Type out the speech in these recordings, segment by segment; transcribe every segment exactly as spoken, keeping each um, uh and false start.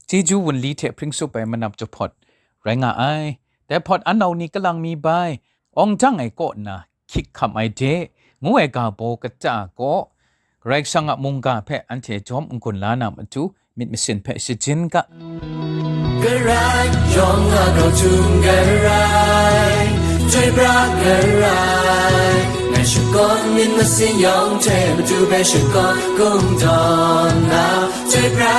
chyeju wunli hte hpring tsup ai manap jahpawt rai nga ai. Dai hpawt anau ni kalang mi bai, awng dang ai kaw nna hkyik hkam ai de, ngu ai ga baw kata kaw, Karai Kasang a mungga hpe anhte jawm n-gun la na matu, myit masin hpe shajin ga. Karai yawng a grau htum garai, chyoi pra garai, ngai shakawn myit masin yawng hte matu hpe shakawn kungdawn na, chyoi pra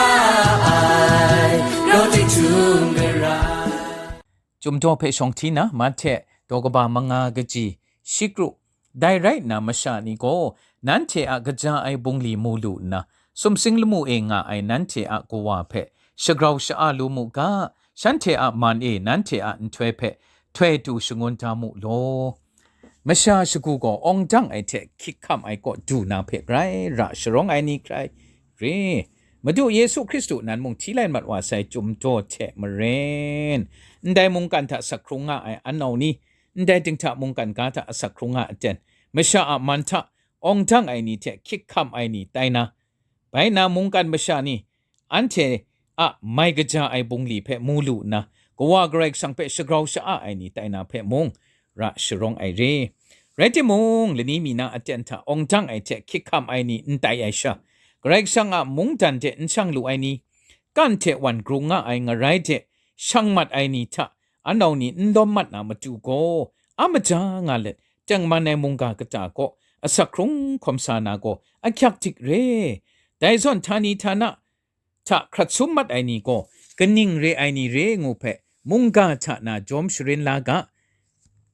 ai, grau ting htum garai. Chyum daw hpe shawng hti na, Mahte daw kaba manga kaji shi kru. Dai rai nna, masha ni gaw nanhte a kaja ai bungli mu lu nna, sumsing lamu e nga ai nanhte a Kawa hpe shagrau sha-a lu mu ga, shanhte a man e nanhte a nhtoi hpe htoi tu shangun da mu law. Masha shagu gaw awng dang ai hte hkyik hkam ai kaw du na hpe grai ra sharawng ai ni hkrai re. Madu Yesu Hkristu nan mung hti lai mat wa sai Chyum daw hte maren, ndai mungkan hta asak hkrung nga ai anau ni, ndai dinghta mungkan ga hta asak hkrung nga aten, masha a man hta awng dang ai ni hte hkyik hkam ai ni tai na, bai na mungkan masha ni, anhte a mai kaja ai bungli hpe mu lu nna, Kawa Karai Kasang hpe shagrau sha-a ai ni tai na hpe mung ra sharawng ai re. Rai timung, lani mi na aten hta awng dang ai hte hkyik hkam ai ni n tai ai sha, Karai Kasang a mungdan de n shang lu ai ni, kan hte wan grung nga ai ngarai de shang mat ai ni hta anau ni n lawm mat na matu gaw, a maja nga let tengman ai mungga kata kaw asak hkrung hkawm sa na gaw ahkyak dik re. Dai zawn htani htana hta hkrat sum mat ai ni gaw kaning re ai ni re ngu hpe mungga hta na jawm sharin la ga.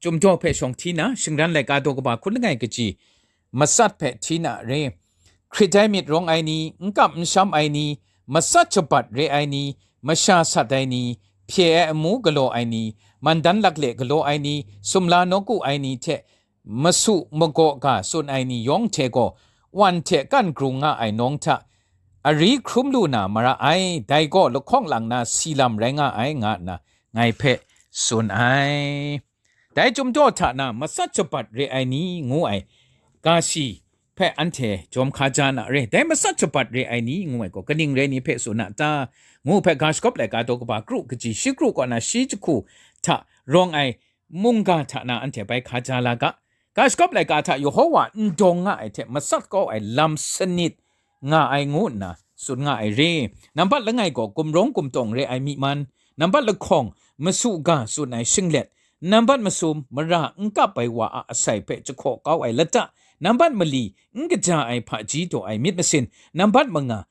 Chyum daw hpe shawng hti na, shingran laika daw kaba hkun langai kaji, matsat hpe hti na re. Hkrit ai myit rawng ai ni, n kap n sham ai ni, matsat shabat re ai ni, masha sat ai ni, hpye ai amu galaw ai ni, mandan lakle galaw ai ni, sumla nawku ai ni hte masu magaw ga tsun ai ni yawng hte gaw, wan hte kan grung nga ai nawng hta ari hkrum lu na mara ai, dai gaw lahkawng lang na si lam rai nga ai, nga nna ngai hpe tsun ai. Dai Chyum daw hta na matsat shabat re ai ni ngu ai ga shi hpe anhte jawm hka ja na re. Dai matsat shabat re ai ni ngu ai gaw kaning rai ni hpe tsun a ta? Ngu hpe ga shagawp laika daw kaba kru kaji shi kru kaw na shi jahku hta rawng ai mungga hta na anhte bai hka ja la ga. Ga shagawp laika hta Yehowa n dawng nga ai hte matsat kau ai lam sanit nga ai ngu nna tsun nga ai re. Nambat langai gaw gumrawng gumtawng re ai myi man, nambat lahkawng masu ga tsun ai shinglet, nambat masum mara n kap ai wa a asai hpe jahkaw kau ai lata, nambat mali n kaja ai hpaji daw ai myit masin, nambat manga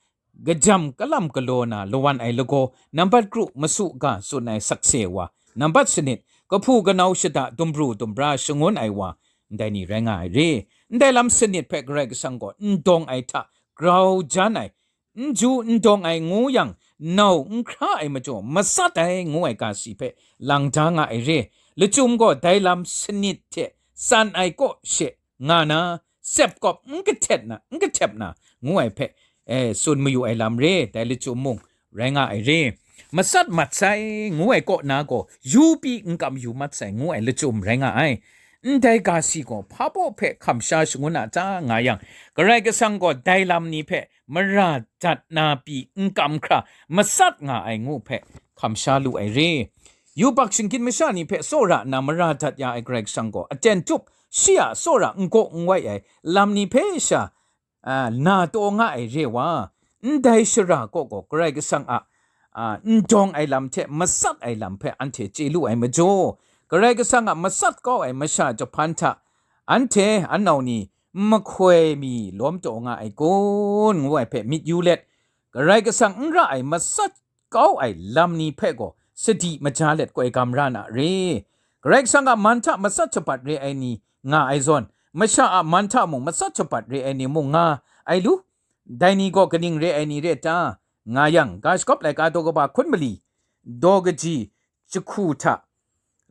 kajam kalam galaw na lawan ai lagaw, nambat kru masu ga tsun ai sakse wa, nambat sanit kahpu kanau shada dumbru dumbra shangun ai wa, ndai ni rai nga ai re. Ndai lam sanit hpe Karai Kasang gaw n dawng ai hta grau jan ai, n ju n dawng ai ngu yang, nau n hkra ai majaw matsat ai ngu ai ga si hpe lang da nga ai re. Lachyum gaw dai lam sanit hte tsan ai kaw she nga na, sep kawp n kahtet na, n kahtep na, ngu ai hpe, e, tsun mayu ai lam re, dai lachyum mung rai nga ai re. Matsat mat sai, ngu ai kaw na gaw, yu pyi n kam yu mat sai, ngu ai lachyum rai nga ai. Ndai ga si gaw hpa baw hpe hkam sha shangun a ta nga yang, Karai Kasang gaw dai lam ni hpe mara dat na pyi n kam hkra matsat nga ai ngu hpe hkam sha lu ai re. Yubak shinggyim masha ni hpe tsawra nna mara dat ya ai Karai Kasang gaw, aten tup shi a tsawra n gaw n wai ai lam ni hpe sha, a, na taw nga ai re wa, ndai shara kaw gaw Karai Kasang a, a, n dawng ai lam hte matsat ai lam hpe anhte chye lu ai majaw, Karai Kasang a matsat kau ai masha jahpan hta anhte anau ni n mahkoi mi lawm taw nga ai kun, ngu ai hpe myit yu let, Karai Kasang n ra ai matsat kau ai lam ni hpe gaw sadi maja let koi gam ra na re. Karai Kasang a man hta matsat shabat re ai ni nga ai zawn, masha a man hta mung matsat shabat re ai ni mung nga ai lu. Dai ni gaw kaning re ai ni re ta? Nga yang, ga shagawp laika daw kaba hkun mali, daw kaji jahku hta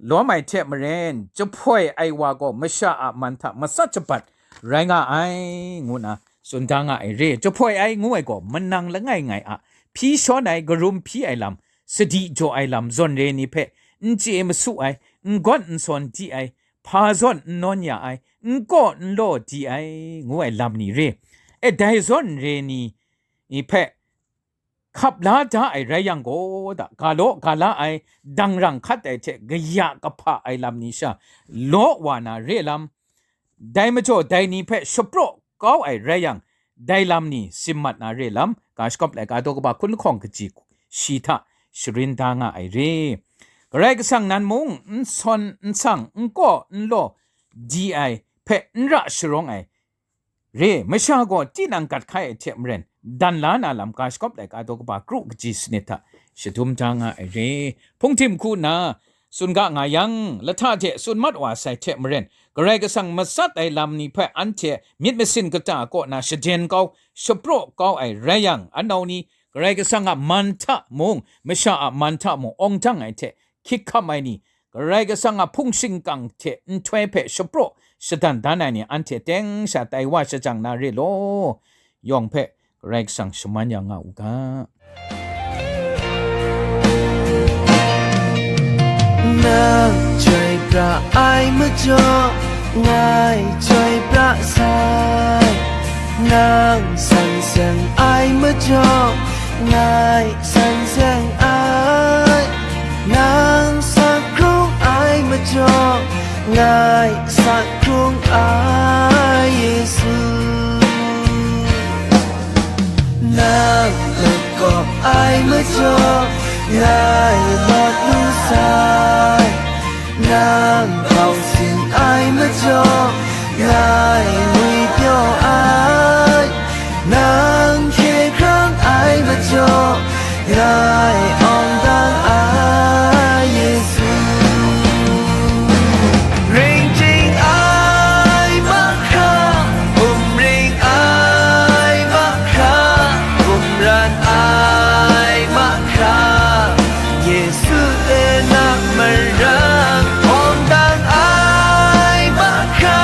lawm ai hte maren, jahpoi ai wa gaw masha a man hta matsat shabat rai nga ai, ngu na tsun da nga ai re. Jahpoi ai ngu ai gaw manang langai ngai a hpyi shawn ai, karum hpyi ai lam, sadi jaw ai lam, zawn re ni hpe n chye masu ai, n gawn n sawn di ai, hpa zawn n nawn ya ai, n kaw n law di ai, ngu ai lam ni re. E, dai zawn re ni hpe hkap la da ai rai yang gaw, da, ga law ga la ai, dangrang hkat ai hte kaya kahpa ai lam ni sha law wa na re lam, dai majaw dai ni hpe shapraw kau ai rai yang, dai lam ni sim mat na re lam, ga shakawp laika daw kaba hkun lahkawng kaji shi hta sharin da nga ai re. Karai Kasang nan mung n sawn, n sang, n kaw, n law di ai hpe n ra sharawng ai re, masha gaw tinang gat hkai ai hte maren, dan la na lam ga shakawp laika daw kaba kru kaji sanit hta shadum da nga ai re. Hpunghtim hku nna tsun ga nga yang, lahta hte tsun mat wa sai hte maren, Karai Kasang matsat ai lam ni hpe anhte myit masin kata kaw na shaden kau, shapraw kau ai rai yang, anau ni Karai Kasang a man hta mung, masha a man hta mung, awng dang ai hte hkyik hkam ai ni, Karai Kasang a hpung shingkang hte nhtoi hpe shapraw shadan dan ai ni, anhte teng sha tai wa shajang na re law, yawng hpe Karai Kasang shaman ya nga u ga. Nang chyoi pra ai majaw, ngai chyoi pra sai. Nang san seng ai majaw, ngai san seng ai. Nang sa hkrung ai majaw, ngai sa hkrung ai, Yesu. Nang lawt kawp ai majaw, ngai lawt lu sai. Nang hpau sin ai majaw, ngai ngwi pyaw ai. Nang hkye hkrang ai majaw, ngai awng dang ai, Yesu. Ring ching ai mahkra, hkum ring ai mahkra, hkum rat ai mahkra, Yesu e na marang, hkawm dang ai mahkra,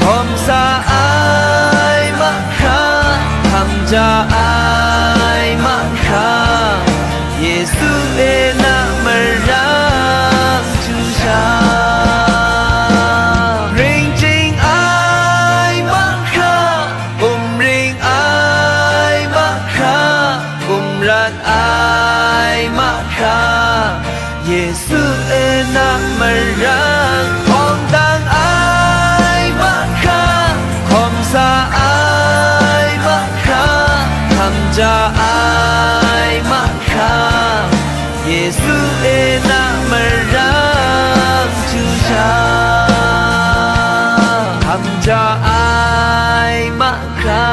hkawm sa ai mahkra, hkam ja ai mahkra, Yesu e na marang chyu sha. Ring ching ai mahkra, hkum ring ai mahkra, hkum rat ai mahkra, Yesu e na marang, hkawm dang ai mahkra, hkawm sa ai mahkra, hkam ja ai mahkra, Yesu e na marang chyu sha. Hkam ja ai mahkra,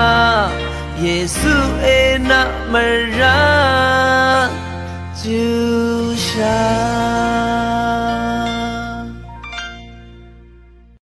Yesu e na marang chyu sha.